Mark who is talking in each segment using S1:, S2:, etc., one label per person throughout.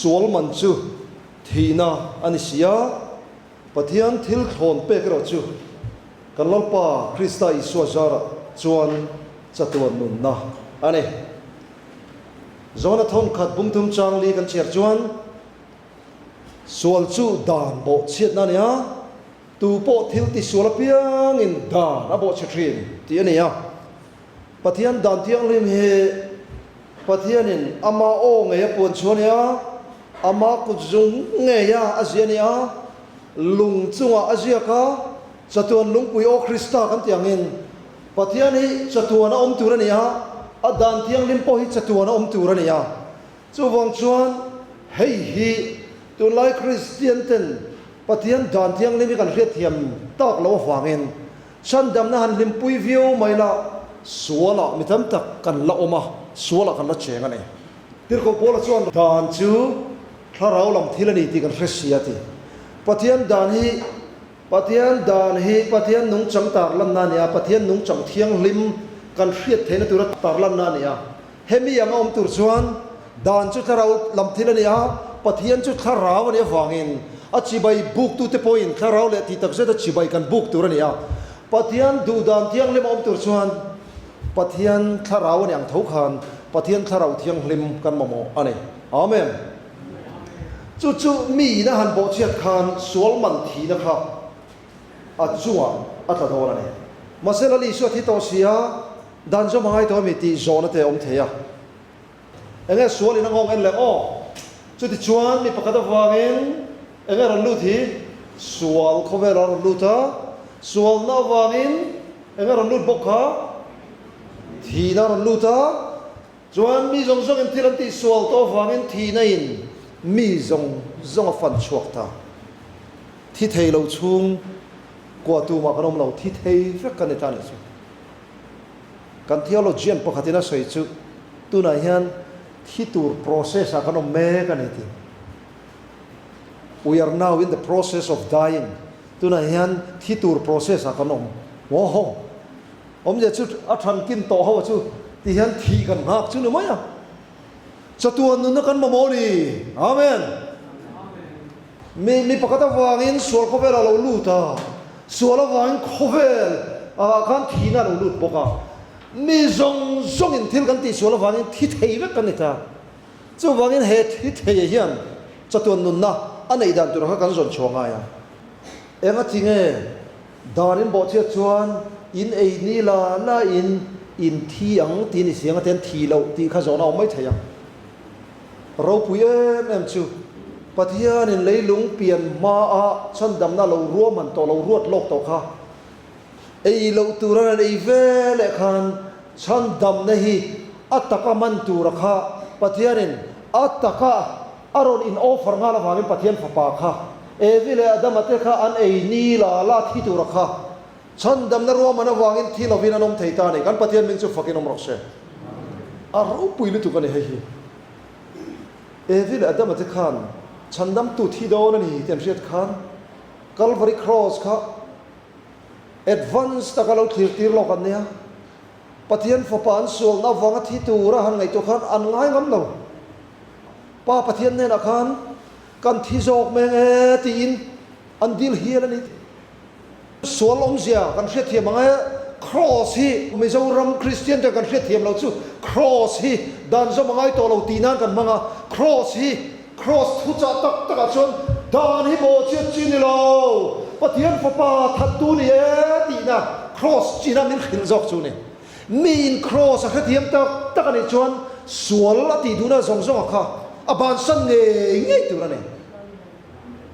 S1: Sual man chu thihna a ni si a, Pathian thil thlawn pek erawh chu kan Lalpa Krista Isua zarah chuan chatuan nunna a ni. Johana thawnkhat bungthum chang li kan chhiar chuan, Sual chu dan bawhchhiatna a ni a, tu pawh thil tisual apiangin dan a bawhchhe thin tih a ni a. Pathian dan thianghlim hi Pathianin ama aw ngei a puan chhuah a ni a, ama kut zung ngeia a ziah a ni a, lung chungah a ziak a, chatuan lungpui aw Krista kan tih angin Pathian hi chatuan a awm tur a ni a, a dan thianghlim pawh hi chatuan a awm tur a ni a. Chuvang chuan hei hi tunlai Kristian ten Pathian dan thianghlim hi kan hriatthiam tak loh avangin Chhandamna han hlimpui viau mai la, sualah mi tam tak kan la awm a, sualah kan la cheng a ni. Tirhkoh Paula chuan dan chu thlarau lam thil a ni tih kan hre si a ti. Pathian dan hi Pathian dan hi Pathian nungchang tarlanna a ni a, Pathian nungchang thianghlim kan hriat theihna tura tarlanna a ni a. Hemi anga awm tur chuan dan chu thlarau lam thil a ni a, Pathian chu thlarau a nih avangin a chibai buktute pawhin thlarau leh tih takzet a chibai kan buk tur a ni a. Pathian duhdan thianghlim a awm tur chuan Pathian thlarau a ni ang tho khan Pathian thlarau thianghlim kan mamawh a ni. Amen. Chu chu mi ina han bawhchhiat khan sual man thihna kha a chungah a tla dawn a ni. Mahse Lal Isua thi tawh si a, Dan zawm a ngai tawh ami tih zawhna te a awm thei a. Enge sual in a nghawng en leh aw? Chutichuan mi pakhat avangin enge rawn lut hi? Sual khawvel a rawn lut a, sualna avangin enge rawn lut bawk kha? Thihna a rawn lut a, chuan mi zawng zawngin thil an tih sual tawh avangin thihna in mi zawng zawng a fan chhuak ta. Thi thei lo chhung kua tumah kan awm lo, thi thei vek kan ni ta nih chu. Kan theologian pakhatin a sawi chu tunah hian thi tur process ah kan awm mek a ni tih. We are now in the process of dying. Tunah hian thi tur process ah kan awm. Aww. Awmzia chu a than kin tawh ho chu ti hian thih kan nghak chu ni mai a. Chatuan nunna kan mamawh a ni. Amen. Mi mi pakhat avangin sual khawvel a lo lut a, sual avangin khawvel ah khan thihna a lo lut bawk a. Mi zawng zawngin thil kan tih sual avangin thi thei vek kan ni ta. Chuvangin he thi thei hian chatuan nunna a neih dan tur kha kan zawn chhuah ngai a. Enga thi nge dan in bawhchhiat chuan in ei ni la la in in thi ang tih ni siang a ten thi loh tih kha zawhna a awm mai thei a. Ropui em em chu Pathianin leilung pian hmaa chhandamna lo ruahman tawh lo ruat lawk tawh kha ei loh tura an ei ve leh khan chhandamna hi a taka man tura kha Pathianin a taka a rawn in offer nghal avangin Pathian fapa kha Evi leh Adama te kha an ei ni la la thi tura kha Chhandamna ruahman avangin thi lovin an awm thei ta a ni. Kan Pathian hming chu fakin awm rawh se. A ropui lutuk a ni hei hi. Evi leh Adama te khan chhandamtu thi dawn a ni tih an hriat khan Calvary Cross kha advance taka lo thlir tir lawk an nia. Pathian fapa an sualna avanga thi tura han ngaihtuah khan an ngai ngam lo. Pa Pathian hnenah khan kan thi zawk meng e tiin an dil hial a ni. Sual awmzia kan hriatthiam ang e, Kraws hi Mizoram Kristian te kan hriatthiam lo chu Kraws hi dan zawm a ngai tawh lo tih nan kan hmang a, Kraws hi Kraws thuchah tak takah chuan dan hi bawhchhiat chi ni lo, Pathian fapa thattu ni e tihna Kraws china min hrilh zawk chu ni. Miin Kraws a hrethiam tak tak a nih chuan sual a tih duhna zawng zawng a kha a bansan ngei ngei tur a ni.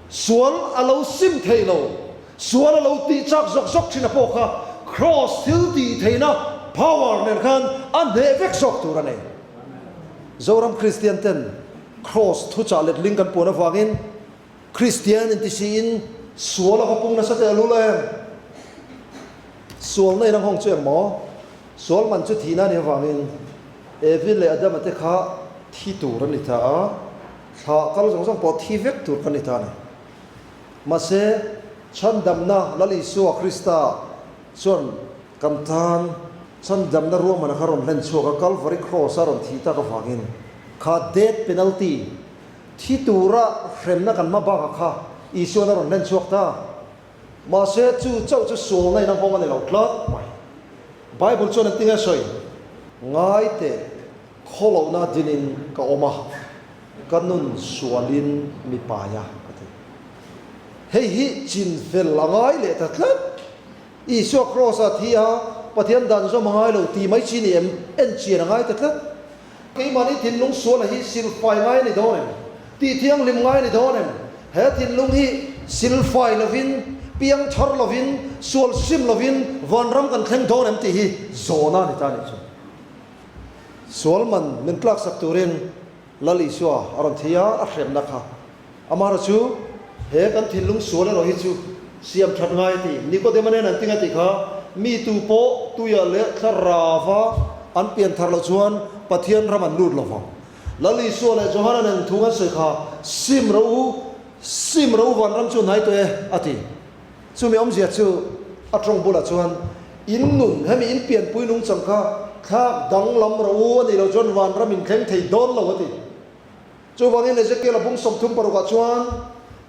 S1: Sual a lo sim thei lo, sual a lo tih chak zawk zawk thin a pawh kha Kraws thil tih theihna power nen khan a hneh vek zawk tur a nei. Zoram Kristian ten Kraws thuchah letling kan puan avangin Kristian inti siin sual a va pung nasa teh lul em? Sualna in a nghawng chu engmaw? Sual man chu thihna a nih avangin Evi leh Adama te kha thi tur an ni ta a. Thla kal zawng zawng pawh thi vek tur kan ni ta a ni. Mahse, chhandamna Lal Isua Krista chuan kan tan chhandamna ruahman a kha rawn hlen chhuak a, Calvary Cross a rawn thih tak avangin kha death penalty, Thi tura hremna kan hma bakah kha Isuan a rawn hlen chhuak ta. Mahse, chu chauh chu sualna in a nghawng a ni lo tlat mai. Bible chuan engtin nge sawi? Ngai teh, khawlohna dinin ka awm a, ka nun sualin mi pai a, a ti. Hei hi chinfel a ngai leh ta tlat. Isua Kraws-a thi a, Pathian dan zawm a ngai lo tih mai chi ni em? En chian a ngai ta tlat. Keimahni thinlung suala hi silfai ngai a ni dawn em? Tih thianghlim ngai a ni dawn em? He thinlung hi silfai lovin, piang thar lovin, sual sim lovin vanram kan thleng dawn em tih hi zawhna a ni ta a nih chu. Sual man min tlaksak turin Lal Isua a rawn thi a, a hremna kha Amaherawh chu, he kan thinlung sual erawh hi chu siam that ngai a ti. Nikodema nen an ting a tih kha, mi tu pawh tuia leh thlarava an pian thar loh chuan Pathian ram an lut lo vang. Lal Isua leh Johana nen thung an sawi kha, Sim rawh u, sim rawh u vanram chu hnai tawh e, a ti. Chumi awmzia chu a tawng bulah chuan, In nun, hemi in pianpui nungchang kha thlak danglam rawh u, a nih loh chuan vanram in thleng thei dawn lo, a ti. Chuvangin Ezekiel-a bung 36 ah chuan,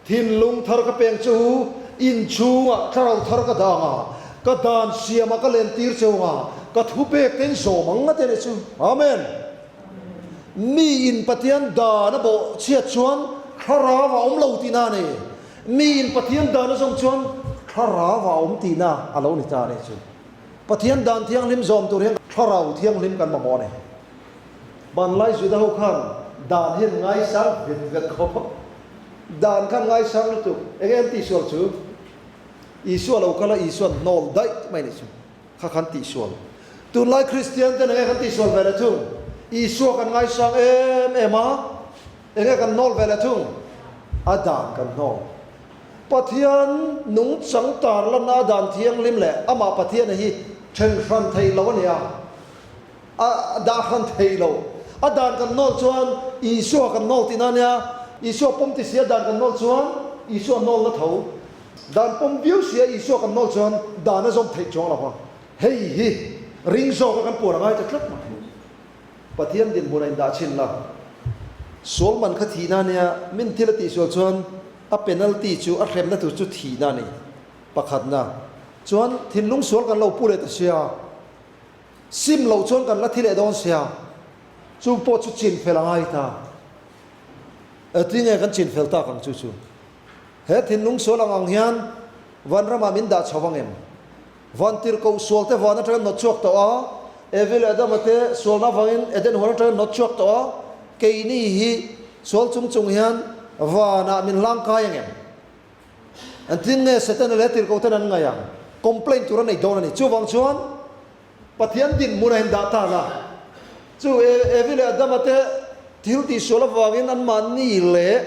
S1: Thinlung thar ka peng che u, inchhungah thlarau thar ka dang a, ka dan siamah ka lentir che ung a, ka thupek te in zawm ang a ti a nih chu. Amen. Mi in Pathian dan a bawh chhiat chuan thlarau a awm lo tihna a ni. Mi in Pathian dan a zawm chuan thlarau a awm tihna a lo ni ta a nih chu. Pathian dan thianghlim zawm tur hian thlarau thianghlim kan mamawh a ni. Hmanlai Juda ho khan dan hi an ngaisang vet vet khawp a, dan khan ngaisang lutuk. Enge an tihsual chu? Isua lo kal a, Isuan hnawl daih mai nih chu. Kha khan tihsual. Tunlai Kristian ten enge kan tihsual ve leh thung? Isua kan ngaisang em em a, enge kan hnawl ve leh thung? A dan kan hnawl. Pathian nungchang tarlanna a dan thianghlim leh amah Pathiana hi then hran theih loh a ni a. A dah hran thei lo. A dan kan nawl chuan Isua kan nawl tihna a nia. Isua pawm ti sia dan kan nawl chuan Isua nawlna tho. Dan pawm viau sia Isua kan nawl chuan dan a zawm theih chuang lo va. Hei hi ring zawka kan puan a ngai ta tlat mai. Pathian dinhmun a indah chhin la. Sual man kha thihna a nia. Min thil a tihsual chuan a penalty chu a hremna tur chu thihna a ni. Pakhatna chuan thinlung sual kan lo pu leh ta sia. Sim loh chuan kan la thi leh dawn sia, chu pawh chu chin fel a ngai ta. Tinge kan chin fel tak ang chu chu? He thinlung sual ang ang hian vanramah min dah chho vang em? Van tirhkoh sual te van atangin nawt chhuak tawh a, Evi leh Adama te sualna avangin Eden huan atangin nawt chhuak tawh a, keini hi sual chung chung hian vanah min hlang kai ang em? Engtin nge Setana leh tirhkoh ten an ngaih ang? Complaint tur a nei dawn a ni. Chuvang chuan Pathian dinhmun a indah tan a. Chu Evi leh Adama te thil tihsual avangin anmahni leh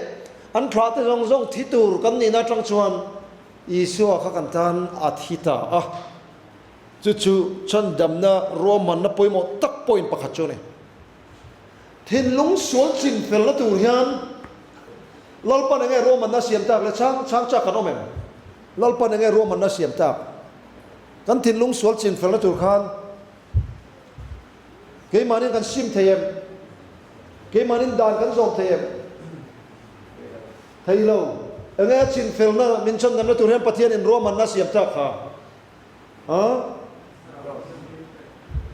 S1: an thlah te zawng zawng thi tur kan nihna atang chuan Isua kha kan tan a thi ta a. Chu chu chhandamna ruahmanna pawimawh tak point pakhat chu a ni. Thinlung sual chin felna tur hian Lalpan enge ruahmanna siam tak le chhang chhang chak kan awm em? Lalpan enge ruahmanna siam tak? Kan thinlung sual chin felna tur khan keimahnin kan sim thei em? Keimahnin dan kan zawm thei em? Thei lo. Enge a chin felna min chhandamna tur hian Pathianin ruahmanna siam tak kha? A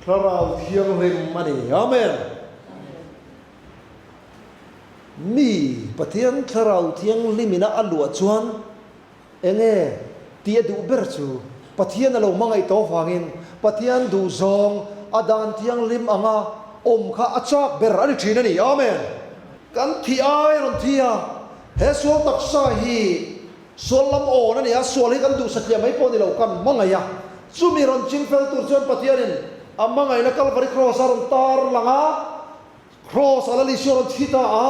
S1: Thlarau Thianghlim a ni. Amen. Mi Pathian Thlarau Thianghlim ina a luah chuan enge tih a duh ber chu Pathian a lo hmangaih tawh avangin Pathian duhzawng a dan thianghlim anga awm kha a chak ber a ni thin a ni. Amen. Kan thih ai rawn thi a, he sual taksa hi Sual lam awn a ni a, sual hi kan duh satliah mai pawh ni lo, kan hmangaih a. Chumi rawn ching fel tur chuan Pathianin a hmangaihna Kalvari Kraws a rawn tar lang a, Kraws a Lal Isua rawn thi ta a,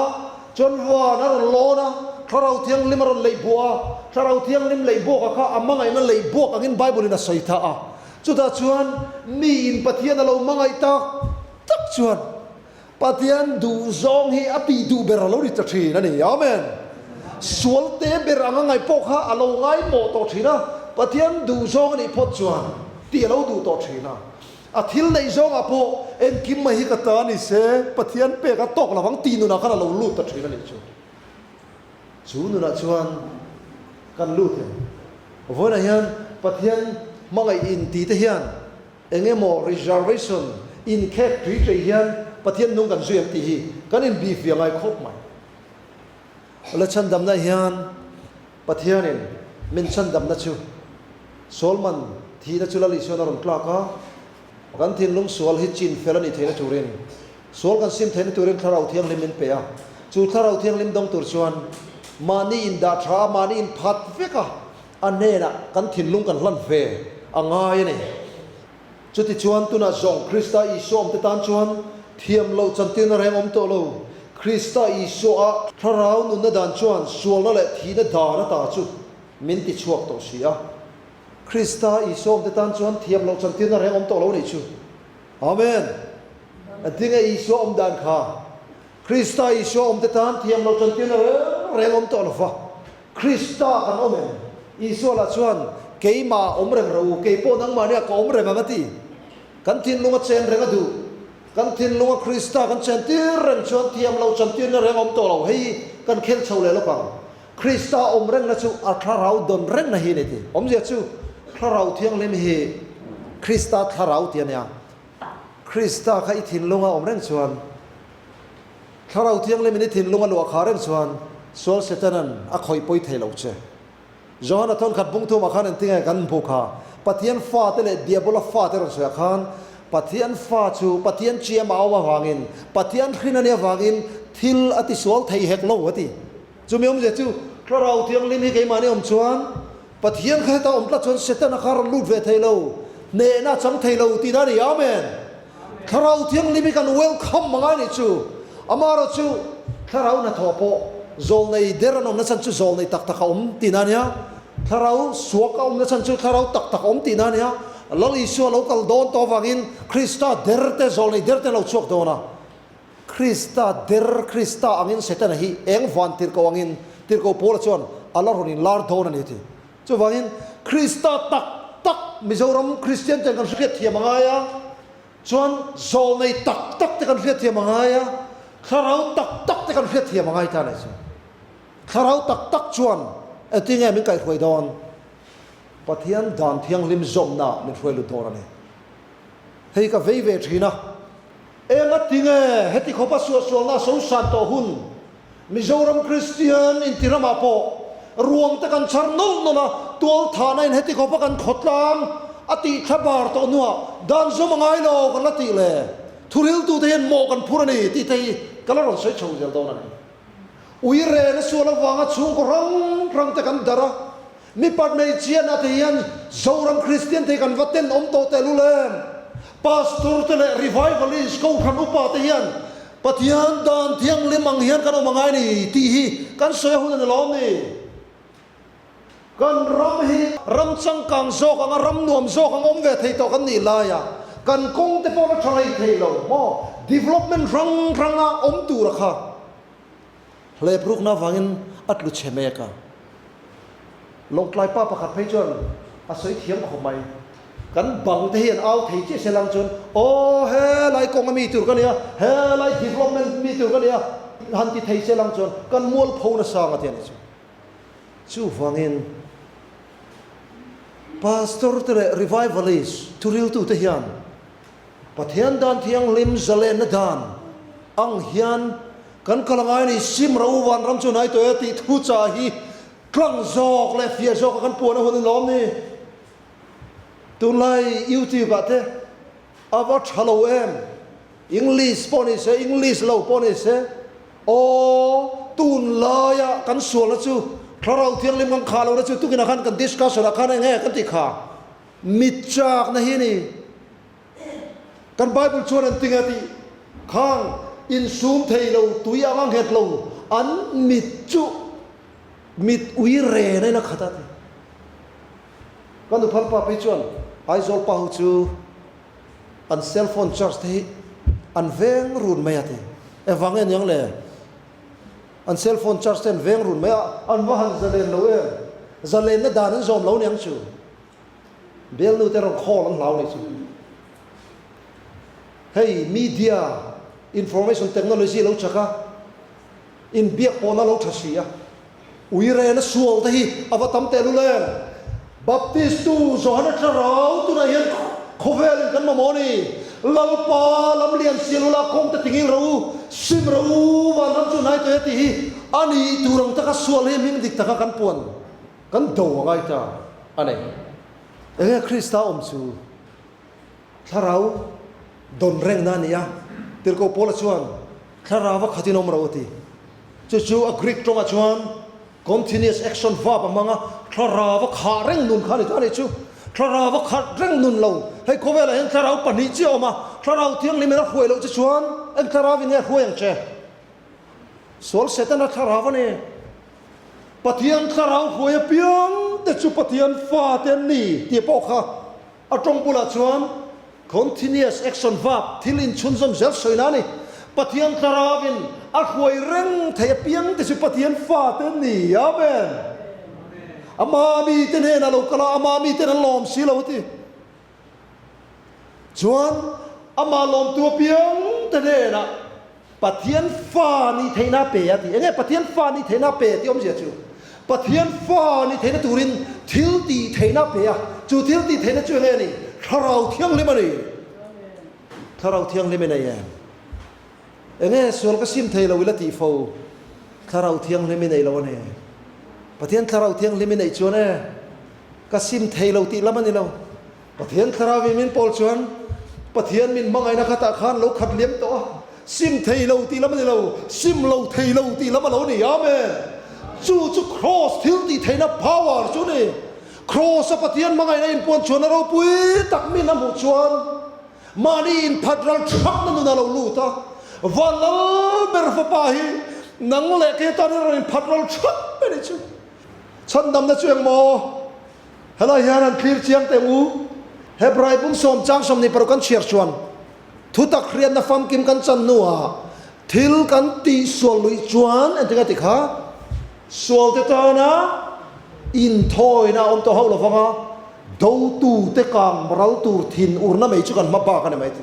S1: chuan van a rawn lawn a, Thlarau Thianghlim a rawn leih buah a, Thlarau Thianghlim leih buaka kha a hmangaihna leih buak angin Bible-in a sawi ta a. Chutah chuan miin Pathian a lo hmangaih tak tak chuan Pathian duhzawng hi a tih duh ber a lo ni ta thin a ni. Amen. Sual te ber anga ngaih pawh kha a lo ngaimawh tawh thin a, Pathian duhzawng a nih phawt chuan tih a lo duh tawh thin a. A thil neih zawngah pawh engkim mai hi ka ta ni se, Pathian pek a tawk lovang tih nunah khan a lo lut ta thin a nih chu. Chu nunah chuan kan lut em? Vawiinah hian Pathian hmangaih inti te hian eng emaw reservation inkhek tui tei hian Pathian nung kan zui em tih hi kan inbihfiah ngai khawp mai. La chhandamna hian Pathianin min chhandamna chu Solman thihna chu Lal Isuan a rawn tlak a, kan thinlung sual hi chin fel a nih theihna turin, sual kan sim theihna turin Thlarau Thianghlim min pe a. Chu Thlarau Thianghlim dawng tur chuan mahni indah tha a, mahni inphat vek a, a hnenah kan thinlung kan hlan ve a ngai a ni. Chutichuan tunah zawng Krista Isua awmte tan chuan thiam loh chantirna reng awm tawh lo. Krista Isua-a thlarau nunna dan chuan sualna leh thihna dan ata chu min ti chhuak tawh si a. Krista Isua awmte tan chuan thiam loh chantirna reng awm tawh lo a nih chu. Amen! Engtinge Isua awm dan kha? Krista Isua awmte tan thiam loh chantirna reng reng awm tawh lo va. Krista kan awm em? Isua lah chuan, Keimah awm reng rawh u, kei pawh nangmahniah ka awm reng ang a ti. Kan thinlung a chen reng a duh. Kan thinlunga Krista kan chen tir reng chuan thiam loh chantirna reng awm tawh lo. Hei kan khel chho leh lawk ang. Krista awm rengna chu a thlarau dawn rengna hi a ni ti. Awmzia chu Thlarau Thianghlim hi Krista thlarau ti a nia. Krista kha i thinlunga awm reng chuan Thlarau Thianghlimin i thinlung a luah khar reng chuan sual Setanan a khawih pawi thei lo che. Johana thawnkhat bungthumah khan engtinge kan hmuh kha? Pathian fate leh Diabola fate rawn sawiah khan Pathian fa chu Pathian chiam a awm avangin, Pathian hrin a nih avangin thil a tisual thei hek lo a ti. Chumi awmzia chu Thlarau Thianghlim hi keimahni awm chuan Pathian kha heta awm tlat chuan Setana kha a rawn lut ve thei lo, hnehna a chang thei lo tihna a ni. Amen! Thlarau Thianghlim hi kan welcome a ngai nih chu. Amaherawh chu Thlarau hnathawh pawh zawlnei der an awmna chhan chu zawlnei tak tak a awm tihna a nia. Thlarau suak a awmna chhan chu Thlarau tak tak a awm tihna a nia. Lal Isua lo kal dawn tawh avangin Krista der te, zawlnei der te an lo chhuak dawn a. Krista der, Krista angin Setana hi eng van tirhkoh angin tirhkoh Paula chuan a la rawn inlar dawn a ni a ti. Chuvangin Krista tak tak Mizoram Kristian ten kan hriatthiam a ngai a, chuan zawlnei tak tak te kan hriatthiam a ngai a, thlarau tak tak te kan hriatthiam a ngai ta a ni chu. Thlarau tak tak chuan engtin nge min kaihhruai dawn? Pathian dan thianghlim zawmnaah min hruai lut dawn a ni. Hei ka vei ve thin a. Enga tinge heti khawpa suahsualna a sosan tawh hun Mizoram Kristian inti ramah pawh ruang te kan chhar nawlh nawlh a, tualthahna in heti khawpa kan khawtlang a tih thla bar tawh hnuah dan zawm a ngai lo kan la tih le thuriltute hian mawh kan phur a ni tih te hi ka la rawn sawi chho zel dawn a ni. Ui rena sual avanga chhungkaw hrang hrang te kan darh a, Mipat hmeichhiatna te hian Zoram Kristian te hi kan va ten awm tawh tehlul em? Pastor te leh Revivalist Kohhran upa te hian Pathian dan thianghlim ang hian kan awm a ngai ni tih hi kan sawi a hun a ni lawm ni? Kan ram hi ram changkang zawk anga ram nuam zawk ang awm ve thei tawh kan nih laia kan kawng te pawh la tha rei thei lo maw? Development hrang hranga awm tura kha Hlep rukna avangin a tlu chhe mek a. Lawngtlai pa pakhat phei chuan a sawi thiam khawp mai. Kan bang te hi an au thei chiah se lang chuan, Aw helai kawnga mi tur ka nia, helai development mi tur ka nia han ti thei se lang chuan kan mualpho nasa ang a ti a nih chu. Chuvangin Pastor te leh Revivalist thuriltute hian Pathian dan thianghlim zalenna dan ang hian kan kal a ngai a ni. Sim ro vanram chu hnai tawh e tih thu cha hi tlang zawk leh fiah zawka kan puan a hun in lawm ni. Tunlai YouTube ah te a va tha lo em? English pawh ni se, English lo pawh ni se, aw tunlaia kan sualna chu Thlarau Thianghlim kan khah lohna chu tukinah khan kan discussion ah khan eng nge kan tih kha? Mit chakna hi a ni. Kan Bible chuan an tinge tih khang insum thei lo, tui anga nghet lo, an mit chu mit ui ren a in a khat a ti. Ka nuphal pa phei chuan Aizawl pa ho chu an cell phone charge te hi an veng run mai a ti. Engvang nge niang le? An cell phone charge te an veng run mai a, an va han zalen lo em? Zalenna dan an zawm lo niang chu. Bialnu te rawn call an hlau nih chu. Hei media information technology lo chak a, inbiak pawhna lo tha si a. Uirena sual te hi a va tam tehlul em? Baptist tu Johana Thlarau tunah hian khawvelin kan mamawh a ni. Lalpa lam lian sial ula kawng te tingil rawh u, sim rawh u, vanram chu hnai tawih a tih hi a nih tur ang taka sual hi hming dik taka kan puan kan do a ngai ta a ni. Enge Krista awm chu Thlarau dawn rengna a ni a, Tirhkoh Paula chuan Thlarau a khatin awm rawh u ti. Chu chu a Greek tawngah chuan Continuous action verb a hmang a, thlarau a khah reng nun kha a ni ta a nih chu. Thlarau a khat reng nun lo. Hei khawvelah hian thlarau pahnih chiah a awm a, thlarau thianghlim in a hruai loh che chuan eng thlarau in nge a hruai ang che? Sual Setana thlarau a ni. Pathian thlarau hruai apiang te chu Pathian fate an ni tih pawh kha A tawng bulah chuan continuous action verb, thil inchhunzawm zel sawina a ni. Pathian Thlarauin a hruai reng thei apiang te chu Pathian fate an ni. Amen. Ama mite hnenah lo kal a, ama miten an lawm si lo a ti. Chuan amah lawmtu apiang te hnenah Pathian fa nih theihna a pe a ti. Enge Pathian fa nih theihna a pe tih awmzia chu? Pathian fa nih theihna turin thil tih theihna a pe a, chu thil tih theihna chu enge a ni? Thlarau Thianghlim a ni. Thlarau Thianghlim i nei em? Enge sual ka sim thei lo ila tih fo? Thlarau Thianghlim i nei lo a ni. Pathian Thlarau Thianghlim i neih chuan e, ka sim thei lo tih lam a ni lo. Pathian Thlarau in min pawl chuan Pathian min hmangaihna khatah khan lo khat liam tawh a, sim thei lo tih lam a ni lo, sim lo thei lo tih lam a lo ni. Amen! Chu chu Kraws thil tih theihna power chu a ni. Kraws a Pathian hmangaihna inpuan chhuahna ropui tak min a hmuh chuan mahni inphat ral thakna nun a lo lut a, Van Lal ber fapa hi nang leh kei tan hian rawn inphat ral thak a nih chu. Chhandamna chu engmaw? Helai hian han thlir chiang teh u. Hebrai bung sawm chang 26 kan chhiar chuan thutak hriatna famkim kan chan hnuah thil kan tih sual luih chuan engtin a ti kha? Sualte tana inthawina a awm tawh hauh lovang a, dotute kang ral tur thin urna mai chu kan hma bak a ni mai ti.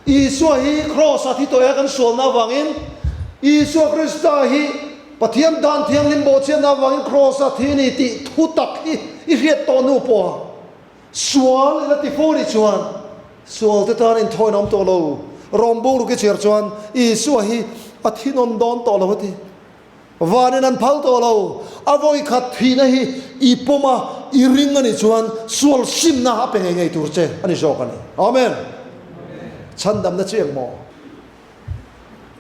S1: Isua hi Kraws-ah thi tawh e kan sualna avangin, Isua Krista hi Pathian dan thianghlim bawhchhiatna avangin Kraws-ah thi a ni tih thu tak hi i hriat tawh hnu pawha sual ila ti fo nih chuan sualte tan inthawi in a awm tawh lo. Rawng bungruk i chhiar chuan Isua hi a thinawn dawn tawh lo a ti. Vanin an phal tawh lo. A vawikhat thihna hi i pawm a, i ring a nih chuan sual simna a pe ngei ngei tur che a ni zawk a ni. Amen. Chhandamna chu engmaw?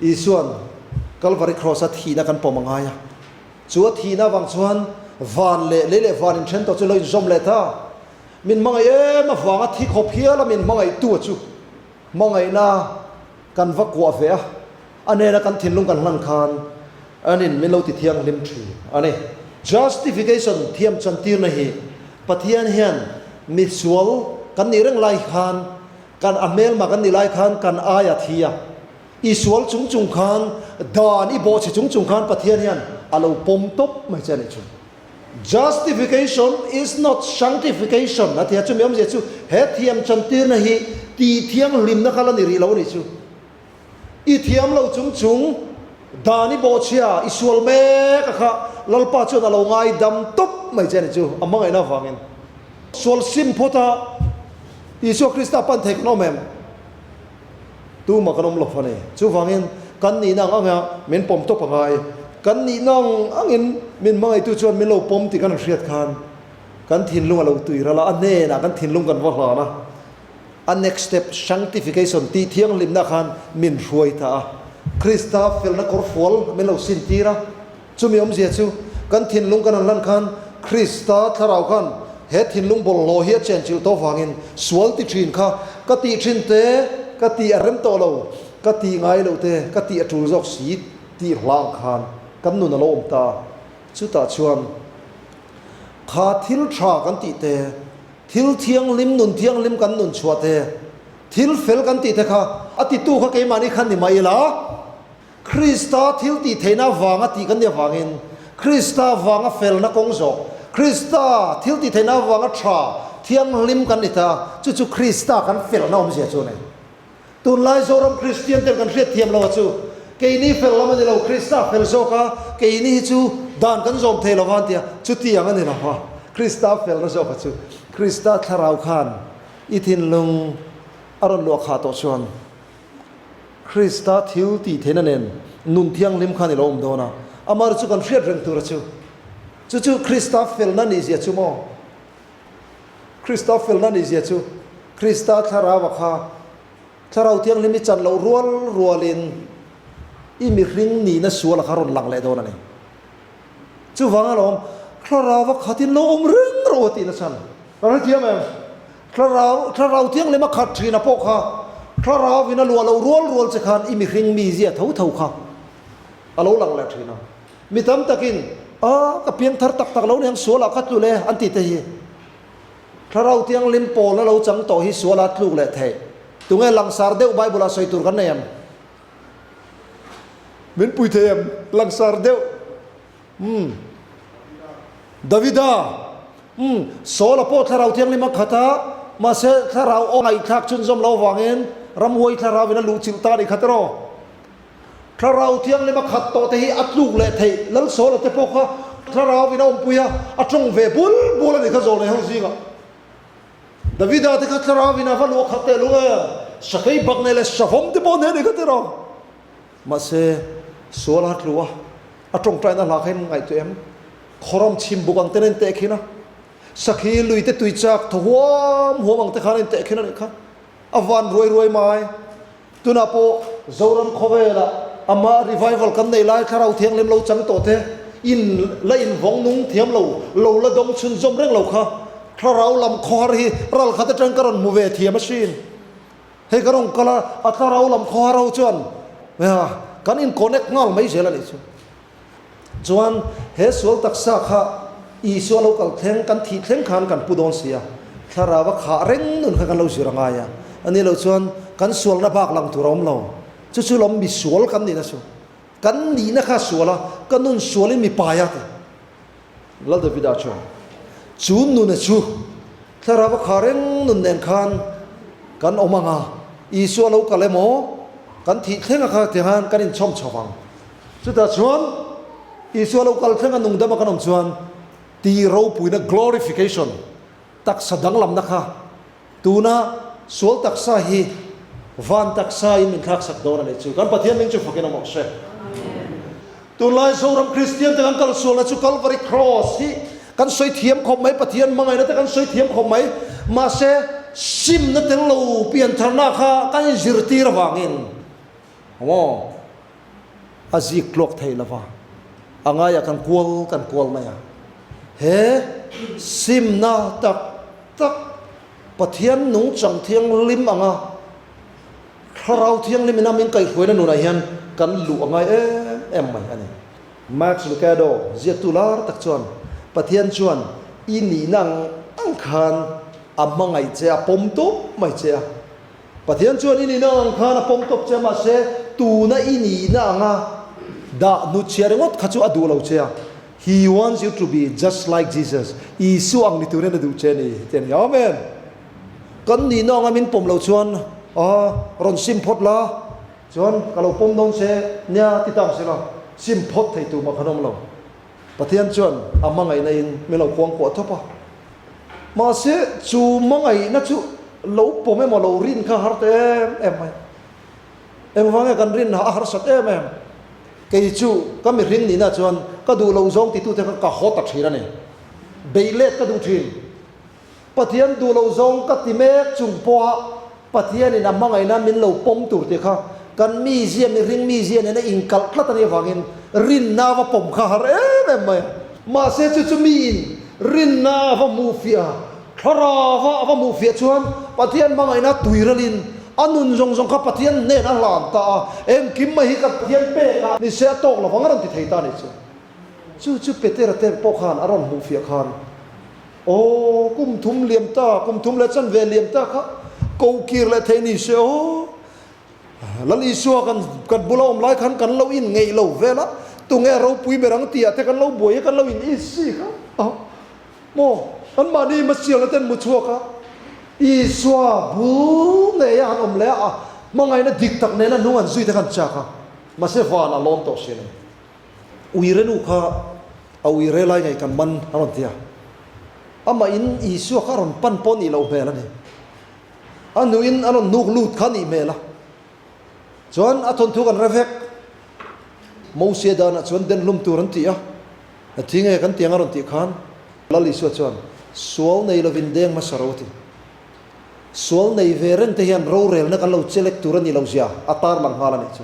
S1: Isua'n Kalvari Kraws-a thihna kan pawm a ngai a. Chu a thihna avang chuan van leh lei leh van inthen tawh chu lo inzawm leh ta. Min hmangaih em avanga thi khawp hial a min hmangaihtu a chu hmangaihna kan va kuah ve a. A nena kan thinlung kan hlan khan anin min lo ti thianghlim thin a ni. Justification thiam chantirna hi Pathian hian misual kan nih reng lai khan, kan a hmelma kan nih lai khan kan aia thi a, i sual chung chung khan, dan i bawhchhe chung chung khan Pathian hian a lo pawm tawp mai che a nih chu. Justification is not sanctification a ti a, chumi awmzia chu he thiam chantirna hi tih thianghlimna kha la ni rih lo a nih chu. I thiam lo chung chung dan i bawhchhia i sual mek a kha Lalpa chuan a lo ngai dam tawp mai che a ni chu a hmangaihna avangin. Sual sim phawt a Isua Krista pan thei kan awm em? Tumah kan awm lo a ni. Chuvangin kan nihna ang anga min pawm tawp a ngai. Kan nihna ang angin min hmangaihtu chuan min lo pawm tih kan han hriat khan kan thinlung a lo tui ral a, a hnenah kan thinlung kan va hlan a. A next step, sanctification, tih thianghlimna khan min hruai ta a. Krista felna kawr fual min lo sintir a. Chumi awmzia chu, kan thinlung kan han hlan khan Krista thlarau khan he thinlung bawlhhlawh hi a chenchilh tawh vangin sual ti thin kha ka tih thin te, ka tih a rem tawh lo, ka tih ngai loh te, ka tih a tul zawk si tih hlang khan kan nun a lo awm ta a. Chutah chuan kha thil tha kan tih te, Thil thianghlim, nun thianghlim kan nun chhuah te, thil fel kan tih te kha a titu kha keimahni khan ni mai ila, Krista thil tih theihna avanga tih kan nih avangin, Krista avanga felna kawng zawh, Krista thil tih theihna avanga tha thianghlim kan ni ta, chu chu Krista kan felna awmzia chu a ni. Tunlai Zoram Kristian ten kan hriat thiam lo a chu, keini fel lam a ni lo, Krista fel zawk a, keini hi chu. dan kan zawm thei lo va an ti a, chutiang a ni lo va, Krista felna zawka chu Krista thlarau khan i thinlung a rawn luah khah tawh chuan Krista thil tih theihna nen nun thianghlim khan i lo awm dawn a, amah chu kan hriat reng tura chu chu chu Krista felna nih zia chu maw? Krista felna nih zia chu Krista thlarau a kha Thlarau Thianghlim i chan loh rual rualin i mihring nihna sual a kha rawn lang leh dawn a ni. Chuvang alawm, Thlarau a khatin lo awm reng rawh a tihna chhan. Ka hrethiam em? Thlarau, Thlarau Thianghlim a khat thina pawh kha Thlarauin a luah loh rual rual che khan i mihring mizia tho tho kha a lo lang leh thin a. Mi tam takin, A, ka piangthar tak tak lo niang sualah ka tlu le an tih te hi. Thlarau Thianghlim pawl a lo chang tawh hi suala tluk leh theih. Tunge langsar deuh Bible-ah sawi tur kan nei em? Min pui thei em? Langsar deuh. Umm. Davida. Umm. Saul-a pawh Thlarau Thianghlim a khat a, mahse Thlarau aw ngaihthlak chhunzawm lo avangin ramhuai Thlarauin a luhchilh ta a nih kha tiraw? Thlarau Thianghlim a khat tawh te hi a tluk leh theih. Lal Saula te pawh kha Thlarau in a awmpui a, a tawng ve bul bul a nih kha zawlnei ho zingah. Davida te kha Thlarau in a va luah khat teh lung em, sakei bak nei leh savawm te pawh nei a nih kha tiraw. Mahse, Suala a tlu a, a tawngtaina hla kha in ngaihtuah em? Khawram chhim buk ang ten a intehkhin a, sakhi lui te tui chak thaw huam huam ang te khan a intehkhin a nih kha. A van ruai ruai mai. Tunah pawh Zoram khawvelah amah revival kan nei lai Thlarau Thianghlim lo chang tawh te in la invawng nung thiam lo, lo la dawng chhunzawm reng lo kha Thlarau lam khawhar hi ral khat atang ka rawn hmu ve thiam asin. Hei ka rawn kal a, a Thlarau lam khawhar ho chuan kan in connect nghal mai zel a nih chu. Chuan he sual taksa kha Isua lo kal thleng, kan thih thleng khan kan pu dawn si a, thlarau a khah reng nun kha kan lo zir a ngai a, a nih loh chuan kan sualna bak lang tur a awm lo. Chu chu lawm mi sual kan nihna chu. Kan nihna kha a sual a, ka nun sualin mi pai a ti. Lal Davida chuan chu nuna chu thlarau a khah reng nun nen khan kan awm ang a, Isua lo kal emaw kan thih thleng a kha tiang kan inchhawm chho vang. Chutah chuan Isua lo kal thleng a nung dama kan awm chuan ti ropuina, glorification, taksa danglamna kha tuna sual taksa hi van taksa in min thlaksak dawn a nih chu. Kan Pathian ming chu fakin awm awk se. Tunlai Zoram Kristian te kan kal sualna chu Calvary Cross hi kan sawi thiam khawp mai, Pathian hmangaihna te kan sawi thiam khawp mai, mahse simna tel lo piantharna kha kan inzirtir avangin maw? A zik tluak thei lo va, a ngaiah kan kual kan kual mai a. He simna tak tak Pathian nungchang thianghlim anga Thlarau Thianghlim ina min kaihhruaina nunah hian kan luh a ngai em em mai a ni. Max Lucado ziaktu lar tak chuan Pathian chuan i nihna ang ang khan a hmangaih che a, pawm tawp mai che a. Pathian chuan i nihna ang khan a pawm tawp che a, mahse tuna i nihna anga dah hnutchhia ringawt kha chu a duh lo che a. He wants you to be just like Jesus. Isua ang ni turin a duh che a ni, ti a ni. Amen! Kan nihna anga min pawm loh chuan, Ah, rawn sim phawt la, chuan ka lo pawm dawn che nia ti ta ang sela, sim phawt thei tur mah khan awm lo. Pathian chuan a hmangaihna in min lo kuangkuah thawp a. Mahse, chu hmangaihna chu lo pawm emaw lo rin kha har ta em em mai. Engvang nge kan rin a harsat em em? Kei chu ka mihring nihna chuan ka duh loh zawng titute kha ka haw ta thin a ni. Beih let ka duh thin. Pathian duh loh zawng ka ti mek chung pawha Pathianin a hmangaihna min lo pawm tur tih kha kan mizia, mihring mizia nena inkalh tlat a nih avangin rinna va pawm kha har em em mai a. Mahse chu chu miin rinna a va hmuh fiah a, thlarauva a va hmuh fiah chuan Pathian hmangaihna tuiralin a nun zawng zawng kha Pathian hnen a hlan ta a, engkim mai hi ka Pathian pek a ni se a tawk lovang a rawn ti thei ta a nih chu. Chu chu Petera te pawh khan a rawn hmuh fiah khan Aw, kum thum liam ta, kum thum leh chanve liam ta kha ko kir leh thei ni se aw. Lal Isua kan kan bula awm lai khan kan lo in ngeih lo vel a, tunge ropui ber ang tih ah te kan lo buai a, kan lo in isi kha a maw, an mahni hmasialna ten mu chhuak a, Isua bul ngei a han awm leh a, hmangaihna dik tak nena hnung an zui te khan chak a, mahse van a lawm tawh si a ni. Uire nu kha. A ui re lai ngei kan man a rawn ti a. Amah in Isua kha a rawn pan pawh nih loh hmel a ni. A nuin a rawn nuk lut kha a nih hmel a. Chuan a thawnthu kan hre vek. Mosia danah chuan den hlum tur an ti a. A thi nge kan tiang a rawn tih khan Lal Isua chuan sual nei lovin deng hmasa ro a ti. Sual nei ve reng te hian rorelna kan lo chelek tur a nih loh zia a tarlang nghal a nih chu.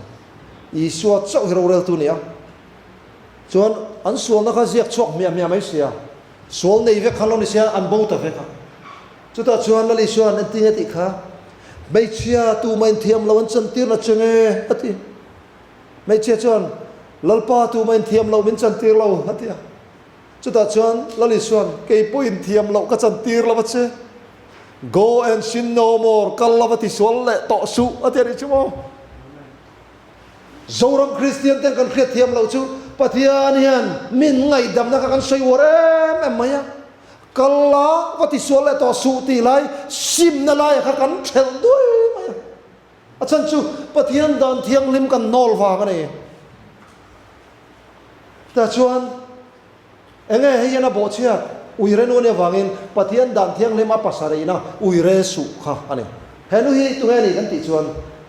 S1: Isua chauh hi roreltu a ni a. Chuan an sualna kha ziak chhuak hmiah hmiah mai sia. Sual nei vek khan lo ni sia an bo ta vek a. Chutah chuan Lal Isua'n engtin nge tih kha hmeichhia tumah inthiam lo an chantir la che nge a ti. Hmeichhia chuan Lalpa tumah inthiam lo min chantir lo a ti a. Chutah chuan Lal Isua'n kei pawh inthiam loh ka chantir lo a che. Go and sin no more, kal lova tisual leh tawh suh a ti a nih chu maw? Zoram Kristian ten kan hriat thiam loh chu Pathian hian min ngaihdamna kha kan sawi uar em em mai a, kal la va tisual leh tawh suh tih lai simna laiah kha kan thelh duai mai a. A chhan chu Pathian dan thianghlim kan hnawl vang a ni. Tah chuan Enge hei hian a bawhchhiat? Uire nu ania vangin Pathian dan thianghlim a pasarihna uire suh kha a ni. He nu hi tunge ni kan tih chuan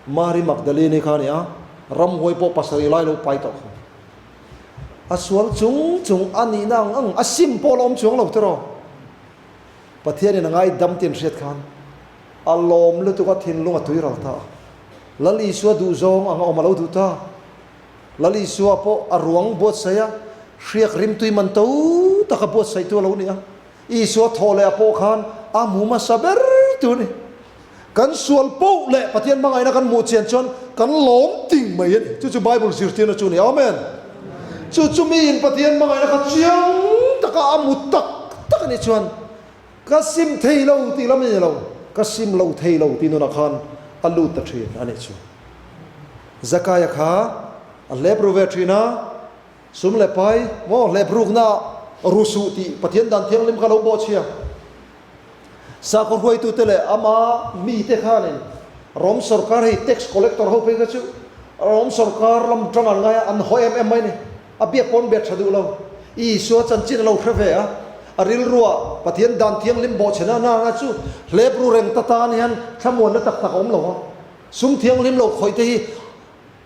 S1: Mary Magdalene kha a ni a, ramhuai pawh pasarih lai lo pai tawh kha. A sual chung chung a nihna ang ang a sim pawh la awm chuang lo tiraw. Pathianin a ngaidam tih an hriat khan a lawm lutuk a thinlung a tuiral ta a. Lal Isua duhzawng ang a awm a lo duh ta. Lal Isua pawh a ruang buatsaih a, hriak rimtui man to taka buatsaihtu a lo ni a. Isua thawh leh ah pawh khan a hmu hmasa ber tu a ni. Kan sual poh leh Pathian hmangaihna kan hmuh chian chuan kan lawm ting mai a ni. Chu chu Bible zirtirna chu a ni. Amen. Chu chu miin Pathian hmangaihna kha chiang taka a hmu tak tak a nih chuan ka sim thei lo tih lam a ni lo, ka sim lo thei lo tih nunah khan a lut ta thin a nih chu. Zakaia kha a hlep ru ve thin a, sum leh pai maw hlep rukna ru suh tih Pathian dan thianghlim kha lo bawhchhia. Sakhaw hruaitute leh ama mite khanin Rom sorkar hei tax collector ho phei kha chu Rom sorkar lam tang an ngai a, an haw em em mai a ni. A biak pawn biak tha duh lo. Isua chanchin a lo hre ve a, a rilruah Pathian dan thianghlim bawhchhena nana chu hlep ru reng ta tan hian thlamuanna tak tak a awm lo a. Sum thianghlim lo khawih te hi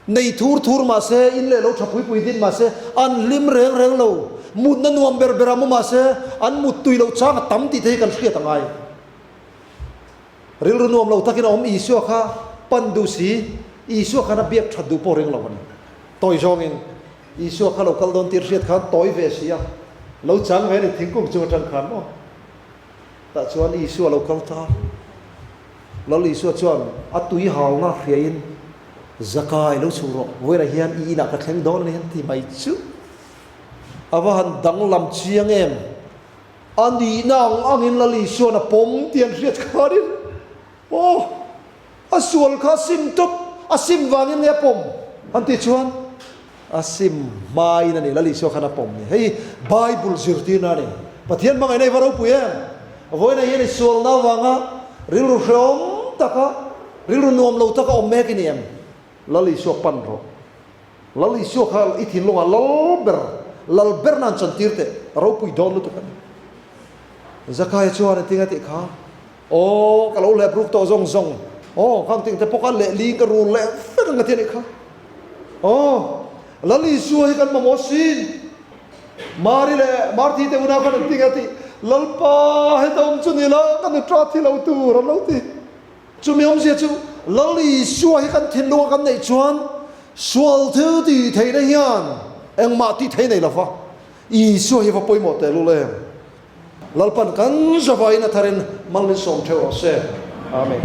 S1: nei thur thur mah se, in leh lo tha pui pui din mah se, an hlim reng reng lo. Mutna nuam ber ber a mu mah se, an mut tui loh chang a tam tih te hi kan hriat a ngai. Rilru nuam lo takin a awm Isua kha pan duh si, Isua khan a biak that duh pawh ring lo a ni. Tawi zawngin Isua kha lo kal dawn tir hriat khan tawi ve si a, lo chang ve a ni thingkung chung atang khan maw. Tah chuan Isua lo kal ta. Lal Isua chuan a tui halna hriain, Zakai lo chhuh rawh, vawiinah hian i inah ka thleng dawn a ni han ti mai chu. A va han danglam chiang em? A nihna ang angin Lal Isua'n a pawm tih an hriat khanin, Aw, a sual kha a sim tawp, a sim vangin nge a pawm? An tih chuan, A sim hmain a ni, Lal Isua khan a pawm ni. Hei Bible zirtirna a ni. Pathian hmangaihna i va ropui em? Vawiinah hian i sualna avanga rilru hreawm taka, rilru nuam lo taka awm mek i ni em? Lal Isua pan rawh. Lal Isua kha i thinlungah lal ber, lal ber nan chantir teh, ropui dawn lutuk a ni. Zakaia chuan engtin a tih kha? Aw, ka lo hlep ruk tawh zawng zawng. Aw, khang ting te pawh kha lehling ka rul leh vek ang ka ti a nih kha. Aw, Lal Isua hi kan mamawh sin. Mari leh Marthi te unau khan an ti nge tih, Lalpa heta awm chu ni la, ka nutra thi lo tur an lo ti. Chumi awmzia chu Lal Isua hi kan thinlunga kan neih chuan sual thil tih theihna hian engmah tih thei nei lo va, Isua hi va pawimawh tehlul em? Lalpan kan zavaiin a tharin mal min sawm theuh rawh se. Amen.